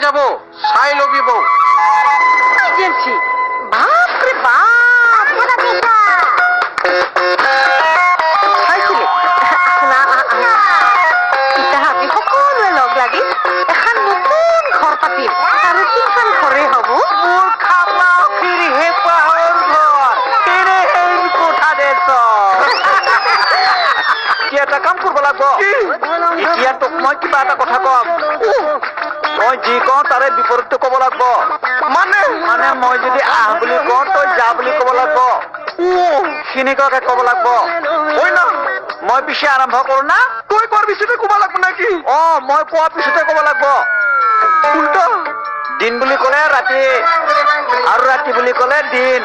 যাব, চাই লবি বৌ। এজেন্সি, বাপৰে বাপ! চাইছিলে? না, ইতা আমি সকলোৱে লগ লাগি এখন নতুন ঘৰ পাতিম আৰু সেইখন ঘৰে হ'ব মোৰ খামাখিৰ হেঁপাহৰ ঘৰ। কেনেহেন কোঠা দেছ। এতিয়া এটা কাম কৰিব লাগিব। এতিয়া তোক মই কিবা এটা কথা কম, মই যি কওঁ তাৰে বিপৰীতটো ক'ব লাগিব। মানে? মানে মই যদি আহ বুলি কওঁ, তই যা বুলি ক'ব লাগিব। সেনেকুৱাকে ক'ব লাগিব। হয় না? মই পিছে আৰম্ভ কৰো না? তই কোৱাৰ পিছতে ক'ব লাগব নাকি? অ, মই কোৱাৰ পিছতে ক'ব লাগিব। উল্টা। দিন বুলি ক'লে ৰাতি আৰু ৰাতি বুলি ক'লে দিন,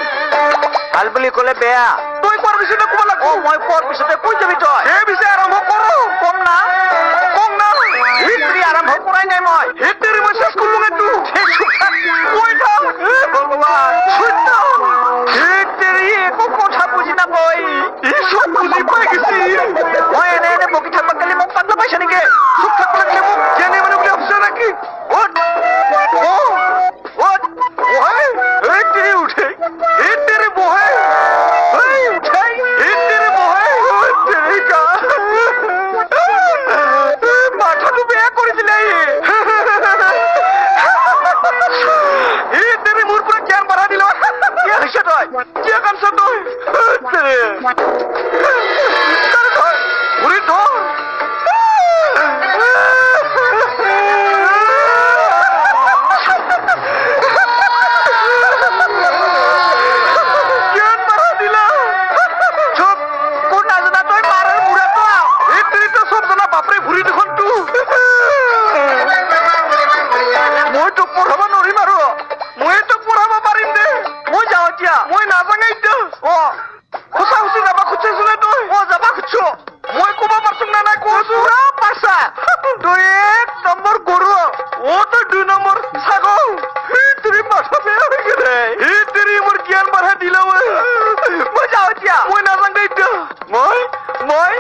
ভাল বুলি ক'লে বেয়া। তই কোৱাৰ পিছতে ক'ব লাগব? অ, মই কোৱাৰ পিছতে কৈ যাবি তই। দে পিছে, আৰম্ভ কৰো। কম না? কম না? সেইটোৰি আৰম্ভ কৰাই নাই মই। সেইটোৰে মই শেষ কৰিলো এইটো। কৈ থাক। হে ভগৱান! শূন্য। সেইতেৰি একো কথা বুজি নাপায়। ই চব বুজি পাই গৈছি। মই এনে এনে বকি থাকিব কালি মোক পাগলা পাইছে নেকি? চুপ থাকিব লাগিলে মোক জ্ঞানী মানুহ বুলি ভাবছ নেকি? উঠ। অ। উঠ। বহে, এই তেৰি উঠে, এই তেৰি বহে, এই উঠে, এই তেৰি বহে, এই তেৰি গা মাথাটো বেয়া কৰি দিলে ই। এই তেৰি মোৰ পৰা জ্ঞান বঢ়াই দিল। কি হৈছে তই? কিয় কান্দছ তই? এই তেৰি ধৰ, ধৰ, ভৰি ধৰ। জ্ঞান বঢ়াই দিলা। চুপ, কোন নাজানা তই মাৰাৰ বুঢ়াটো? এই তেৰিটা চব জানা, বাপৰে, ভৰি দেখোন তো। মই তোক পঢ়াব নোৱাৰিম আৰু। ময়ে তোক পঢ়াব পাৰিম দে। মই যাওঁ এতিয়া। মই নাযাঙে এতিয়া। অ। সঁচা সঁচি যাবা খুজিছিলে তই? অ, যাবা খুজিছো। মই ক'ব পাৰছো না নাই কোৱাচোন? পুৰা পাইছা, তই এক নম্বৰ গৰু। অ, তই দুই নম্বৰ ছাগল। সেই তেৰি মাথা বেয়া হৈ গ'লে। সেই তেৰি মোৰ জ্ঞান বঢ়াই দিলা। মই যাওঁ এতিয়া। মই নাযাং দে এতিয়া। মই মই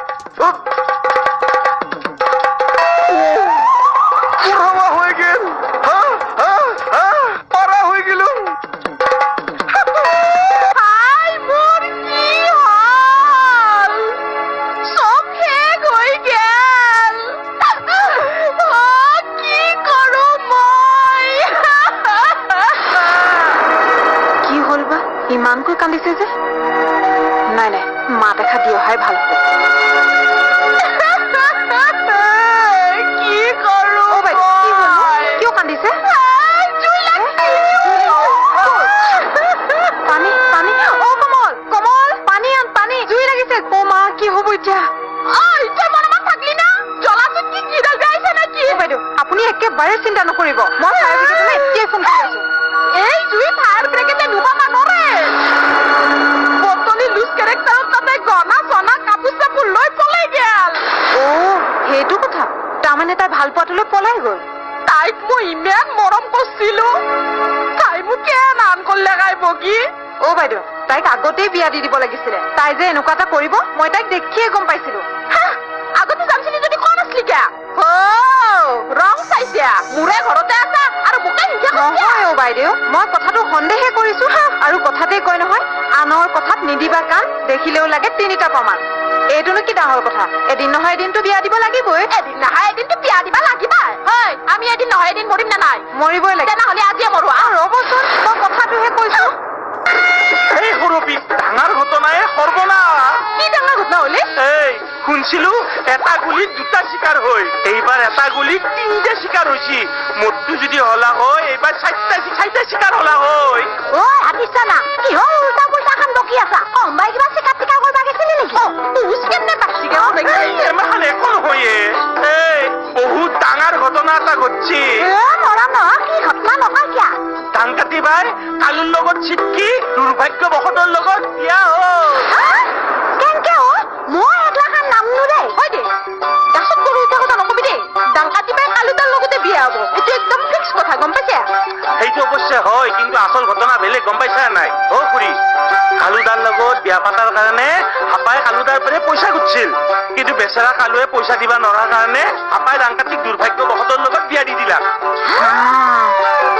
পঢ়াৱা হৈ গ'ল। হা হা হা, পাৰা হৈ গ'লো। হাই, মোৰ কি হ'ল? চব শেষ হৈ গেল। অ, কি কৰো মই? কি হ'ল বা, ইমানকৈ কান্দিছে যে? নাই নাই, মাত এষাৰ দি অহাই ভাল হ'ব। কি কৰো? অ বাইদেউ, কি হ'ল? কিয় কান্দিছে? পানী, পানী! অ কমল, কমল, পানী আন, পানী! জুই লাগিছে! অ মা, কি হ'ব এতিয়া? বাইদেউ, আপুনি একেবাৰে চিন্তা নকৰিব, মই ফায়াৰ ব্ৰিগেডলৈ এতিয়াই ফোন কৰি আছো। এই জুই ফায়াৰ ব্ৰিগেডে নুমাবা নৰে। বটলি লুজ কেৰেক্টাৰত তাতে গহনা চনা কাপোৰ চাপোৰ লৈ পলাই গেল। অ, সেইটো কথা। তাৰমানে তাই ভাল পোৱাটোলৈ পলাই গ'ল। তাইক মই ইমান মৰম কৰিছিলো, তাই মোক কেন আন কৰিলে গাই বগী। অ বাইদেউ, তাইক আগতেই বিয়া দি দিব লাগিছিলে। তাই যে এনেকুৱা এটা কৰিব, মই তাইক দেখিয়ে গম পাইছিলো। আগতে জানছিলি যদি কোৱা নাছিলি কিয়? ৰং চাইছা, মোৰে ঘৰতে আছা আৰু মোকে হিংসা। নহয় অ বাইদেউ, মই কথাটো সন্দেহে কৰিছো। আৰু কথাতেই কয় নহয়, আনৰ কথাত নিদিবা কাণ, দেখিলেও লাগে তিনিটা প্ৰমাণ। এইটোনো কি ডাঙৰ কথা? এদিন নহয় এদিনতো বিয়া দিব লাগিবই। এদিন নহয় এদিনতো বিয়া দিব লাগিবই। হয়, আমি এদিন নহয় এদিন মৰিম নে নাই? মৰিবই লাগে। তেনেহ'লে আজিয়ে মৰো। ৰ'বচোন, মই কথাটোহে কৈছো। এই সৰবি, ডাঙৰ ঘটনাই সৰ্বনাশ। কি ডাঙৰ ঘটনা হ'লে? এই শুনছিলো এটা গুলিত দুটা চিকাৰ হৈ, এইবাৰ এটা গুলিত তিনিটা চিকাৰ হৈছে। মোৰটো যদি হলা হয়, এইবাৰ চাৰিটা চাৰিটা চিকাৰ হলা হয়। ঐ হাতীচানা, কিহৰ উল্টা পুল্টা খান বকি আছা? অম্বাই কিবা চিকাৰ টিকাৰ কৰিব গৈছিলি নেকি? অ, কেনে পাৰছি? এমাখান একো নহয়ে। এই বহুত ডাঙৰ ঘটনা এটা ঘটছি। এ মৰা নহয়, কি ঘটনা নকয় কিয়া? ধান কাটিবাই কালুৰ লগত চিটকি দুৰ্ভাগ্যবশতৰ লগত বিয়া হ'ল। কেনকে অ? মই একলাখান নামনো দেই। হয় দে, গাছত গৰু উঠা কথা নকবি দেই। ডাংকাটি পাই কালুতাৰ লগতে বিয়া হ'ব, এইটো একদম ফিক্স কথা, গম পাইছা? সেইটো অৱশ্যে হয়, কিন্তু আচল ঘটনা বেলেগ, গম পাইছা নাই? অ খুৰী, কালুদাৰ লগত বিয়া পাতাৰ কাৰণে হাপাই কালুদাৰ পৰা পইচা খুজিছিল। কিন্তু বেচেৰা কালুৱে পইচা দিবা নোৱাৰাৰ কাৰণে আপাই ৰাংকাটিক দুৰ্ভাগ্যবশতৰ লগত বিয়া দি দিলাক।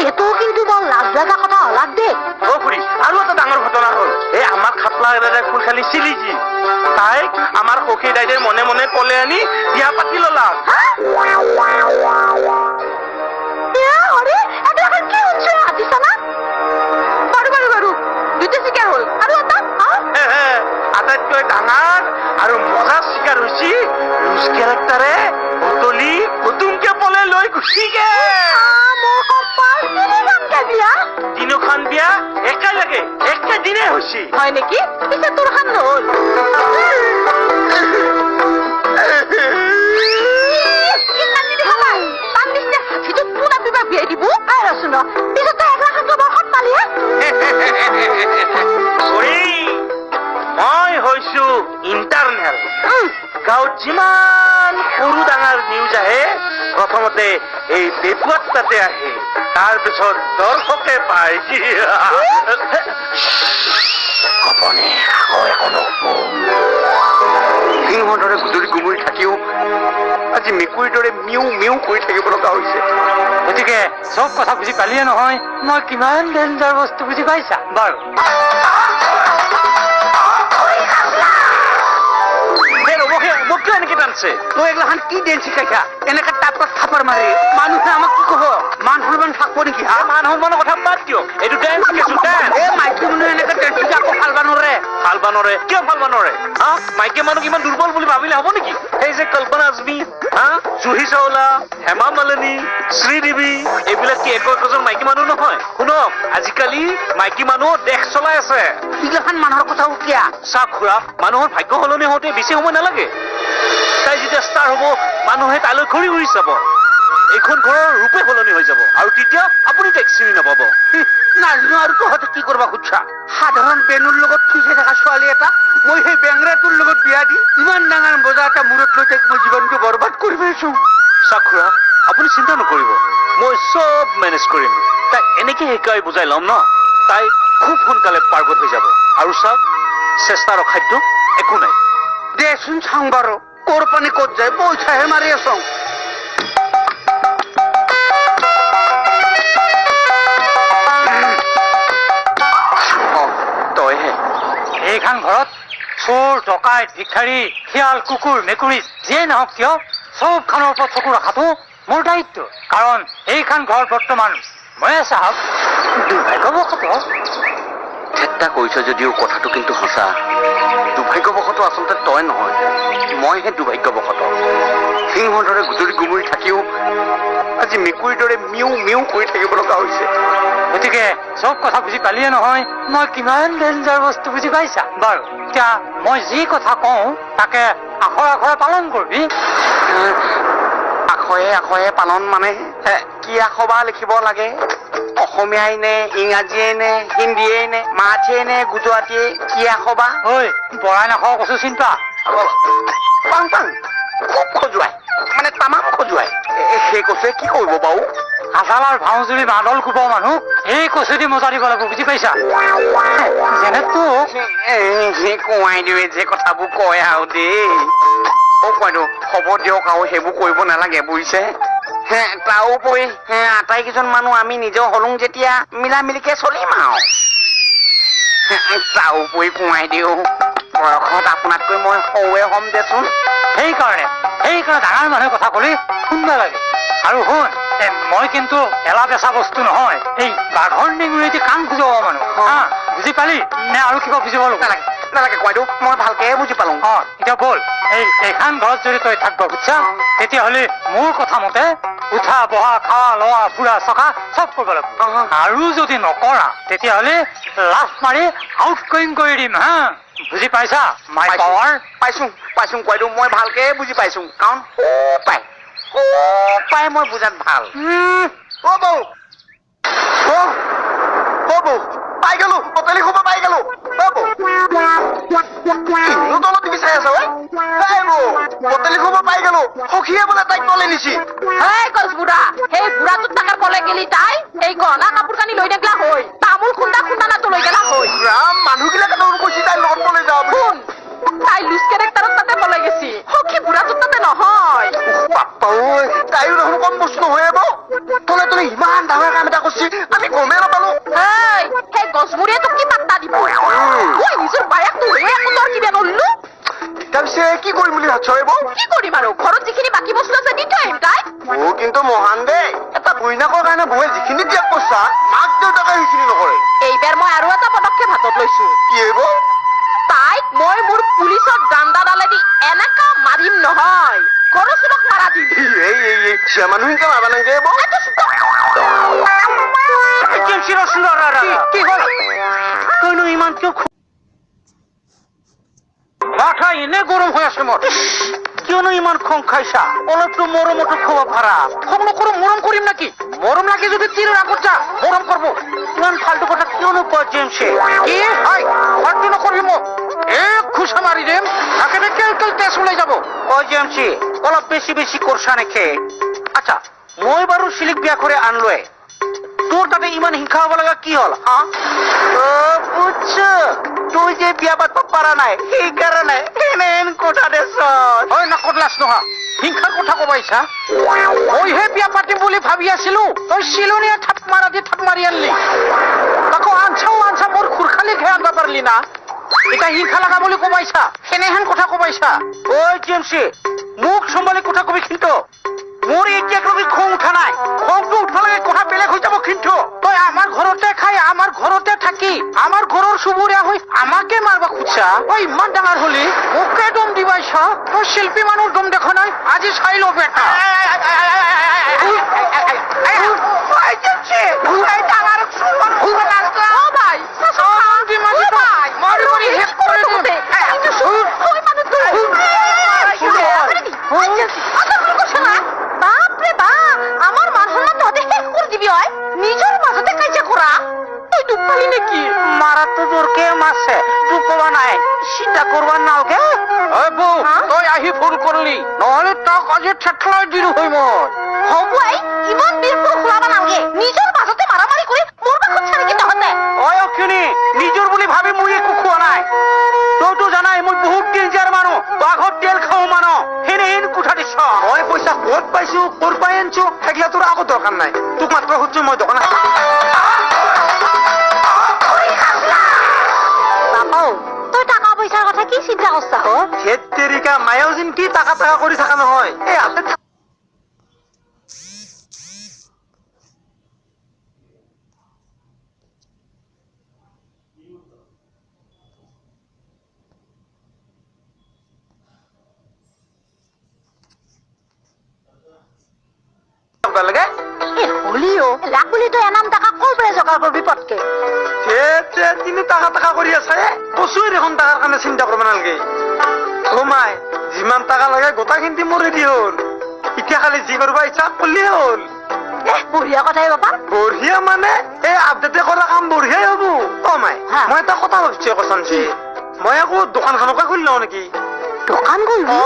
এইটো কিন্তু বৰ লাজ লগা কথা হলাক দেই। অ খুৰী, আৰু এটা ডাঙৰ ঘটনা হ'ল। এই আমাৰ খাটলা খুলখালি চিলিকি, তাইক আমাৰ সখী দাইদেৰ মনে মনে পলে আনি বিয়া পাতি ললাক। আৰে, এগলাখান কি শুনছো হাতীছা না? বাৰু বাৰু বাৰু, দুটা চিকাৰ হ'ল, আৰু এটা হা? আটাইতকৈ ডাঙৰ আৰু মজাৰ চিকাৰ হৈছে লুজ কেৰেক্টাৰে বটলি নতুনকে পলে লৈ গুচি গেল। মোৰ কপাল, তিনিখনকে বিয়া? তিনিওখন বিয়া একেলগে একেদিনাই হৈছে। হয় নেকি? পিছে তোৰখান নহ'ল? কি কান্দি দেখা নাই? তাৰ নিচিনা হাতীটোক কোন আপিবা বিয়াই দিব? আই ৰচোন ৰ, পিছত তই একলাখান বৰ সৎ পালি হে। খুৰী, মই হৈছো ইণ্টাৰনেল। গাঁৱত যিমান সৰু ডাঙৰ নিউজ আহে, প্ৰথমতে এই পেপুৱাত তাতে আহে, তাৰপিছত দৰ্শকে পায়। গোপনে আকৌ একো নকব। সিংহৰ দৰে গুজৰি গুমৰি থাকিও আজি মেকুৰীৰ দৰে মিউ মিউ কৰি থাকিব লগা হৈছে। গতিকে চব কথা বুজি পালিয়ে নহয়, মই কিমান ডেঞ্জাৰ বস্তু বুজি পাইছা বাৰু? সেই ৰ'ব, সেই মোক কিয় এনেকে টানছে? তই এগলাখান কি ডেন্স শিকাইছা? এনেকে তাপত থাপৰ মাৰে মানুহে আমাক কি ক'ব? মান সন্মান থাকব নেকি হা? মান সন্মানৰ কথা বাদ দিয়ক, এইটো ডেন্স শিকাইছো, ডেন্স। এ মাইকী মানুহে এনেকে ডেন্স শিকাই আকৌ ফালবা নৰে। ফালবা নৰে? কিয় ফালবা নৰে হা? মাইকী মানুহ ইমান দুৰ্বল বুলি ভাবিলে হ'ব নেকি? এই যে কল্পনা আজমি হা, জুহি চাওলা, হেমা মালিনী, শ্ৰীদেৱী, এইবিলাক কি একো একোজন মাইকী মানুহ নহয়? শুনক, আজিকালি মাইকী মানুহ দেশ চলাই আছে। এইগিলাখান মানুহৰ কথা কিয়া? চাওক খুৰা, মানুহৰ ভাগ্য সলনি হওঁতে বেছি সময় নালাগে। তাই যেতিয়া ষ্টাৰ হ'ব, মানুহে তালৈ ঘূৰি ঘূৰি চাব। এইখন ঘৰৰ ৰূপে সলনি হৈ যাব আৰু তেতিয়া আপুনি তাইক চিনি নাপাব। নাজানো আৰু তহঁতে কি কৰবা খুজছা। সাধাৰণ বেনুৰ লগত থুচে থকা ছোৱালী এটা মই সেই বেংৰাটোৰ লগত বিয়া দি ইমান ডাঙৰ বজা এটা মূৰত লৈ তাইক মই জীৱনটো বৰবাদ কৰি পেলাইছো। চাওক খুৰা, আপুনি চিন্তা নকৰিব, মই চব মেনেজ কৰিম। তাইক এনেকে শিকাই বুজাই ল'ম ন, তাই খুব সোনকালে পাৰ্গত হৈ যাব। আৰু চাওক, চেষ্টাৰ অসাধ্য একো নাই। দেচোন চাওঁ বাৰু, ক'ৰ পানী ক'ত যায়, পইচাহে মাৰি আছ। তইহে এইখন ঘৰত চোৰ, ডকাইত, ভিক্ষাৰী, শিয়াল, কুকুৰ, মেকুৰী যিয়েই নহওক কিয়, চবখনৰ ওপৰত চকু ৰখাটো মোৰ দায়িত্ব। কাৰণ এইখন ঘৰ বৰ্তমান ময়ে চাহাব। দুৰ্ভাগ্যবশতঃ ঠেট্টা কৰিছ যদিও কথাটো কিন্তু সঁচা। দুৰ্ভাগ্যবশতঃ আচলতে তই নহয়, মইহে দুৰ্ভাগ্যবশতঃ। সিংহৰ দৰে গুজৰি গুমৰি থাকিও আজি মেকুৰীৰ দৰে মিউ মিউ কৰি থাকিব লগা হৈছে। গতিকে চব কথা বুজি পালিয়ে নহয়, মই কিমান ডেঞ্জাৰ বস্তু বুজি পাইছা বাৰু? এতিয়া মই যি কথা কওঁ তাকে আখৰে আখৰে পালন কৰিবি। আখৰে আখৰে পালন মানে কি আখৰ বা লিখিব লাগে? অসমীয়াই নে ইংৰাজীয়ে নে হিন্দীয়ে নে মাৰাঠীয়ে নে গুজৰাটীয়ে, কি আখৰ বা? ঐ, বৰাই নাখাওঁ কচু চিন্তা। পাং পাং খুব খজুৱাই, মানে তামাম খজুৱাই। সেই কচুৱে কি কৰিব বাৰু? আজালাৰ ভাওজুৰি মাদল কোবোৱা মানুহ এই কচু দি মজা দিব লাগিব, বুজি পাইছা? যেনে তোক। কোৱাই দিওঁ যে কথাবোৰ কয় আৰু দেই। অ কোৱাইদেউ, হ'ব দিয়ক, আৰু সেইবোৰ কৰিব নালাগে বুজিছে। তাৰোপৰি আটাইকেইজন মানুহ আমি নিজৰ হলোং যেতিয়া মিলা মিলিকে চলিম আৰু। তাৰোপৰি কোৱাই দিওঁ, বয়সত আপোনাতকৈ মই সৰুৱে হ'ম দেচোন। সেইকাৰণে ডাঙৰ মানুহে কথা ক'লে শুনব লাগে। আৰু শুন, মই কিন্তু এলা বেচা বস্তু নহয়। এই বাঘৰ নেঙুৰিদি কাণ খুজোৱা মানুহ হা, বুজি পালি নে আৰু কিবা বুজিব লাগিব? নালাগে নালাগে কোৱাইদেউ, মই ভালকে বুজি পালো। অ, এতিয়া ব'ল। এই এইখন ঘৰত যদি তই থাকব খুজিছা, তেতিয়াহ'লে মোৰ কথা মতে উঠা বহা, খোৱা লোৱা, ফুৰা চকা চব কৰিব লাগিব। আৰু যদি নকৰা, তেতিয়াহ'লে লাফ মাৰি আউট গয়িং কৰি দিম হা, বুজি পাইছা মাই পাৱাৰ? পাইছো পাইছো কোৱাইদেউ, মই ভালকে বুজি পাইছো। কাৰণ পাই মই বুজাত ভাল। অ বৌ, অ অ বৌ, পাই গলো, বটলি সোপা পাই গলো। অ বৌ, কিনো তলত বিচাৰি আছ? ঐ এই বৌ, বটলি সোপা পাই গলো। সখীয়ে বোলে তাইক তলে নিছি। হেই গছ বুঢ়া, সেই বুঢ়াটোত টাকাৰ পলে গেলি তাই এই গহনা কাপোৰ কানি লৈ নেগলা হৈ, তামোল খুন্দা খুন্দানাটো লৈ গেলা হৈ। ৰাম, মানুহবিলাকে দেখোন কৈছি তাই লগত পলাই যাওঁ বুলি। শুন, তাই লুজ কেৰেক্টাৰত তাতে পলাই গেছি। সখী থাকছ বৌ? কি কৰিম আৰু, ঘৰত যিখিনি বাকী বস্তু আছে দি থৈ আহিম তাইক। বৌ কিন্তু মহান দেই। এটা বৈনাকৰ কাৰণে বৌৱে যিখিনি ত্যাগ কৰছা, মাক দেউতাকে সেইখিনি নকৰে। এইবাৰ মই আৰু এটা পদক্ষেপ হাতত লৈছো। কি হে বৌ? তাইক মই মোৰ পুলিচৰ দাণ্ডাডালেদি এনেকা মাৰিম নহয়, গৰু চোৰক মাৰা দিম। এই এই এই, চিয়া মানুহ সিনকে মাৰবা নাংগে বৌ। কি হ'ল? তইনো ইমান কিয় মাথা এনে গৰম হৈ আছে মোৰ। কিয়নো ইমান খং খাইছা? অলপতো মৰমতো খাব পাৰা। খং নকৰো, মৰম কৰিম নেকি? মৰম লাগে যদি তীৰৰ আগত যা, মৰম কৰব। ইমান ফাল্টু কথা কিয়নো কয় জেমছে? কি হয়, ফাল্টু নকৰিবি মোক। এক খুচা মাৰি দিম, একেবাৰে কেল কেল তেজ ওলাই যাব। অ জেমছি, অলপ বেছি বেছি কৰছা নেকি? আচ্ছা, মই বাৰু চিলিক বিয়া কৰি আনলোৱে, তোৰ তাতে ইমান হিংসা হ'ব লগা কি হ'ল? হা, অ বুজছো, তুই যে বিয়া পাতব পাৰা নাই সেইকাৰণে এনেহেন কথা দেছ। হয় নাকত লাজ নহা হিংসাৰ কথা কবাইছা। মইহে বিয়া পাতিম বুলি ভাবি আছিলো, তই চিলনীয়া থাপ মাৰা দি থাপ মাৰি আনলি। তাকো আনচাও আনচা মোৰ খুৰখালিকহে আনবা পাৰলি না। এতিয়া হিংসা লগা বুলি কবাইছা, সেনেহেন কথা কবাইছা। ঐ জেমছি, মোক চম্ভালি কথা কবি কিন্তু। মোৰ এতিয়ালৈকে খং উঠা নাই, খংটো উঠবা লাগে কথা বেলেগ হৈ যাব কিন্তু। তই আমাৰ ঘৰতে খাই, আমাৰ ঘৰতে থাকি, আমাৰ ঘৰৰ চুবুৰীয়া হৈ আমাকে মাৰবা খুজছা? তই ইমান ডাঙৰ হলি, মোকে দম দিবাইছা? তই শিল্পী মানুহ দম দেখা নাই, আজি চাই ল বেটা। অ ভাই, অ ভাই, মাৰি মাৰি শেষ কৰি দিম। বাপৰে বাপ, আমাৰ মান সন্মান তহঁতে শেষ কৰি দিবি। হয়, নিজৰ মাজতে কাজিয়া কৰা, তই দুখ পালি নেকি? মাৰাটো জোৰকে মাৰছে, দুখ পোৱা নাই, চিন্তা কৰবা নালগে। ঐ বৌ, তই আহি ফোন কৰলি, নহলে তাক আজি থেঠলাই দিলো হয় মই। হ'ব I, ইমান বীৰ পুৰুষ ওলাব নালগে। নিজৰ মাজতে মাৰামাৰি কৰি মোৰ খুজিছা নেকি তহঁতে? ঐ অক্ষিণী, নিজৰ বুলি ভাবি মই একো খোৱা নাই। তইতো জানাই মই বহুত ডেঞ্জাৰ মানুহ, বাঘৰ তেল খাওঁ মানুহ। সেনেহেন কোঠা দিছ। মই পইচা ক'ত পাইছো, ক'ৰ পাই আনছো, সেইগিলা তোৰ আগত দৰকাৰ নাই। তোক মাত্ৰ সুধছো মই দোকান। বাপাও, তই টকা পইচাৰ কথা কি চিন্তা কৰছা অ? ধেত তেৰিকা, মায়েও যেন কি টাকা টাকা কৰি থাকা নহয়। এই হাতে লাগে। এ হলিও লাখ বুলি তই এনাম টকা ক'ৰ পৰা যোগাৰ কৰবি পটকে? ধেত, তিনি টাকা টাকা কৰি আছা এ। কচুৱে দেখোন টাকাৰ কাৰণে চিন্তা কৰিব নালাগে। অ মাই, যিমান টাকা লাগে গোটাইখিনি মোৰ ৰেডি হ'ল। এতিয়া খালি যি কৰবা ইচ্ছা কৰিলেই হ'ল। এ বঢ়িয়া কথাই বাপা। বঢ়িয়া মানে এই আপডেটে কৰা কাম বঢ়িয়াই হ'ব। অ মাই, হা। মই এটা কথা ভাবছো কচমচি, মই আকৌ দোকানখনকে খুলি লওঁ নেকি? দোকান খুলবি?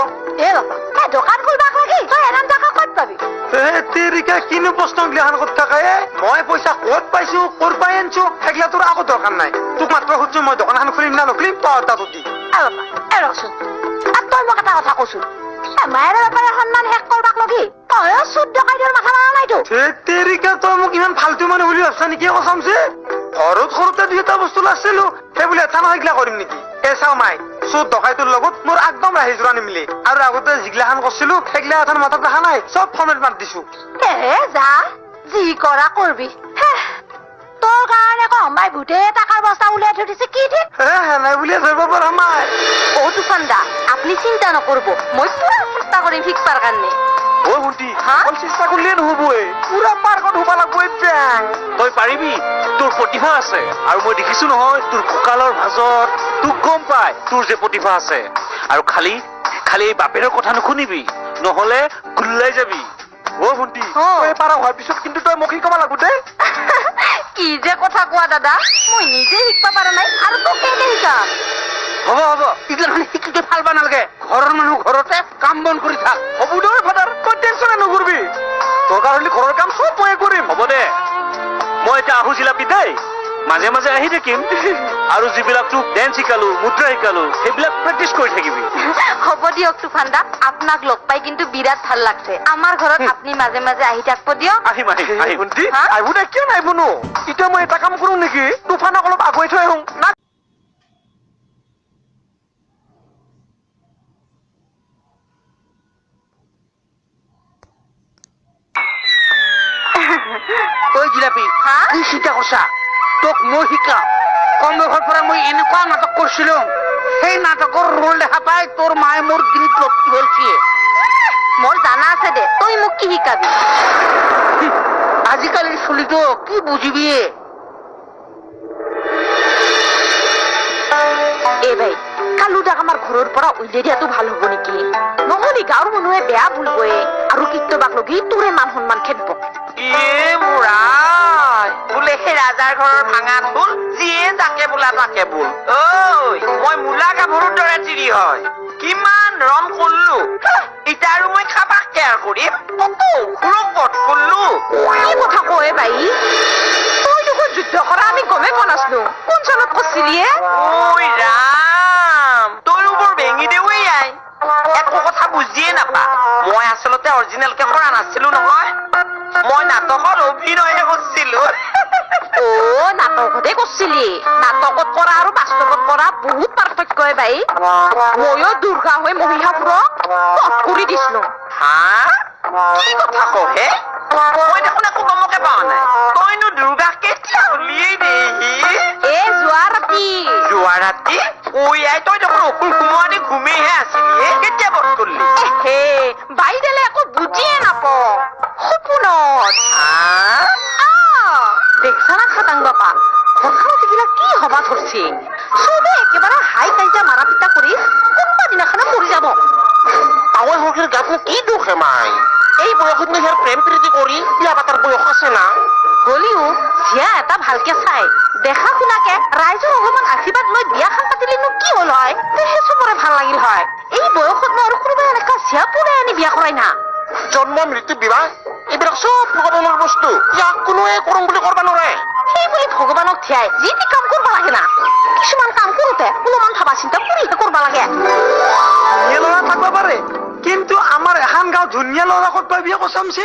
এ বাপা, এ দোকান খুলবাক লাগি তই এনাম টকা ক'ত পাবি? এ তেৰিকা, কিনো প্ৰশ্ন গিলাখান কৰি থাকা এ? মই পইচা ক'ত পাইছো, ক'ৰ পাই আনছো, সেইগিলা তোৰ আগত দৰকাৰ নাই। তোক মাত্ৰ সুধছো মই দোকানখন খুলিম না নুখুলিম, তই তাতো দি। এ বাপা, এ ৰচোন, তই মোক এটা কথা কচোন, এ মায়েৰ বেপাৰৰ সন্মান শেষ কৰবাক লগি তইও চুত ডকাইতৰ মাথা মাৰা নাইতো? ধেত তেৰিকা, তই মোক ইমান ফাল্টু মানুহ বুলি ভাবছা নেকি কচমচে? ঘৰত সৰুতে দুই এটা বস্তু লাগছিলো, সেই বুলি এটা নহয় এইগিলা কৰিম নেকি? এ চাও মাই, চোৰ ডকাইটোৰ লগত মোৰ একদম ৰাহি যোৰা নিমিলে। আৰু আগতে যিগিলাখান কৰিছিলো সেইগিলা এখন মাথাত ৰখা নাই, চব ফৰ্মেট মাত দিছো। এ যা, যি কৰা কৰবি। তোৰ কাৰণে কমাই গোটেই টাকাৰ বস্তা উলিয়াই থৈ দিছে, কি ঠিক? হে সেনাই বুলিয়ে ধৰিব পৰা মাই। অ তুফান দা, আপুনি চিন্তা নকৰব, মই পুৰা চেষ্টা কৰিম শিকবাৰ কাৰণে। অ ভণ্টি, হা? অকল চেষ্টা কৰিলে নহ'ব, পুৰা পাৰ্কত হ'ব লাগব এই। তই পাৰিবি, তোৰ প্ৰতিভা আছে। আৰু মই দেখিছো নহয় তোৰ কঁকালৰ ভাঁজত, তোক গম পাই তোৰ যে প্ৰতিভা আছে। আৰু খালি খালি এই বাপেৰৰ কথা নুশুনিবি, নহলে গুল্লাই যাবি। অ ভণ্টি, অ। তই পাৰা হোৱাৰ পিছত কিন্তু তই মোক শিকাব লাগব দেই। কি যে কথা কোৱা দাদা, মই নিজে শিকবা পৰা নাই আৰু তোক কেনেকে শিকাম? হ'ব হ'ব, এইগিলাখন শিকি তই ফালবা নালাগে। ঘৰৰ মানুহ ঘৰতে কাম বন কৰি থাক। হ'ব দে ফাদাৰ, তই টেনচনে নকৰবি। দৰকাৰ হ'লে ঘৰৰ কাম চব ময়ে কৰিম। হ'ব দে, মই এতিয়া আহো জিলাপি দেই, মাজে মাজে আহি থাকিম। আৰু যিবিলাক তোক ডেন্স শিকালো, মুদ্ৰা শিকালো, সেইবিলাক প্ৰেক্টিচ কৰি থাকিবি। হ'ব দিয়ক তুফান দা, আপোনাক লগ পাই কিন্তু বিৰাট ভাল লাগছে। আমাৰ ঘৰত আপুনি মাজে মাজে আহি থাকিব দিয়ক। আহিম আহিম আহিম। ভণ্টি, হা? আহিব দে, কিয় নাহিব নো? এতিয়া মই এটা কাম কৰো নেকি, তুফানক অলপ আগুৱাই থৈ আহো না? জিলাপি। হা? কি চিন্তা কৰছা? তোক মই শিকাম। কম বয়সৰ পৰা মই এনেকুৱা নাটক কৰিছিলো, সেই নাটকৰ ৰোল দেখা পাই তোৰ মায়ে মোৰ ডিঙিত লপটি ধৰিছে। মোৰ জানা আছে দে, তই মোক কি শিকাবি। আজিকালিৰ চলিটো কি বুজিবি? এ ভাই, কালুদাক আমাৰ ঘৰৰ পৰা উলিয়াই দিয়াটো ভাল হ'ব নেকি? নহ'লে গাঁৱৰ মানুহে বেয়া বুলবয়ে আৰু কীৰ্তবাক লগি তোৰে মান সন্মান খেদব। ইয়ে মোৰ আই, বোলে সেই ৰাজাৰ ঘৰৰ ভাঙা ঢোল, যিয়ে যাকে বোলা তাকে বোল। ঐ, মই মূলা গাভৰুৰ দৰে তিৰি হয়, কিমান ৰণ কৰলো, এতিয়া আৰু মই খাবাক কেয়াৰ কৰিম? কত অসুৰক বধ কৰলো। কি কথা কয় বাই? তই দেখোন যুদ্ধ কৰা আমি গমেই পোৱা নাছিলো। কোন চনত কৰছিলি এ? ঐ ৰাম, তয়ো বৰ ভেঙি দেৱেই আই, একো কথা বুজিয়ে নাপা। মই আচলতে অৰিজিনেলকে কৰা নাছিলো নহয়, মই নাটকত অভিনয়হে কৰিছিলো। অ, নাটকতে কৰছিলি। নাটকত কৰা আৰু বাস্তৱত কৰা বহুত পাৰ্থক্য বাই। ময়ো দুৰ্গা হৈ মহিষাসুৰক বধ কৰি দিছিলো। হা, কি কথা কহে? মই দেখোন একো গমকে পোৱা নাই। তইনো দুৰ্গা কেতিয়া উলিয়াই দেহি? এ, যোৱা ৰাতি। যোৱা ৰাতি? ঐ আই, তই দেখোন অসুৰ সোমোৱা দি ঘুমেইহে আছিলি হে, কেতিয়া বধ কৰলি? হে বাইদেলে একো বুজিয়ে নাপ, সপোনত। হা? দেখছা না খাটাং বাপা, ঘৰখনত এইগিলা কি হবা ধৰছি? চবে একেবাৰে হাই কাজিয়া মাৰা পিটা কৰি কোনোবা দিনাখনে মৰি যাব। তাৱৈ সখীৰ গাতনো কি দোষ হে মাই? এই বয়সত নো সিয়াৰ প্ৰেম প্ৰীতি কৰি বিয়া পাতাৰ বয়স আছে না? হলিও জীয়া এটা ভালকে চাই দেখা শুনাকে ৰাইজৰ অলপমান আশীৰ্বাদ লৈ বিয়াখন পাতিলেনো কি হ'ল হয়? তেহে চবৰে ভাল লাগিল হয়। এই বয়সত নো আৰু কোনোবাই এনেকা জীয়া পলাই আনি বিয়া কৰাই না? জন্ম, মৃত্যু, বিবাহ এইবিলাক চব ভগৱানৰ বস্তু। ইয়াক কোনোৱে কৰম বুলি কৰবা নোৱাৰে। সেই বুলি ভগৱানক ধিয়াই যি তি কাম কৰবা লাগে না। কিছুমান কাম কৰোতে অলপমান ভাবা চিন্তা কৰিহে কৰবা লাগে। ধুনীয়া ল'ৰা থাকব পাৰে, কিন্তু আমাৰ এখন গাঁও ধুনীয়া ল'ৰা ক'ত পাবি কচমছে?